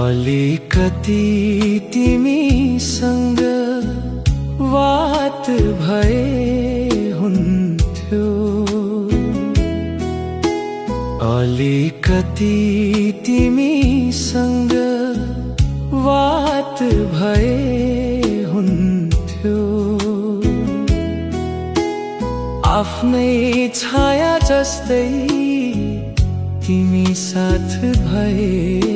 अलिकति तिमीसँग बात भए हुन्थ्यो, अलिकति तिमीसँग बात भए हुन्थ्यो। आफ्नै छाया जस्तै तिमी साथ भए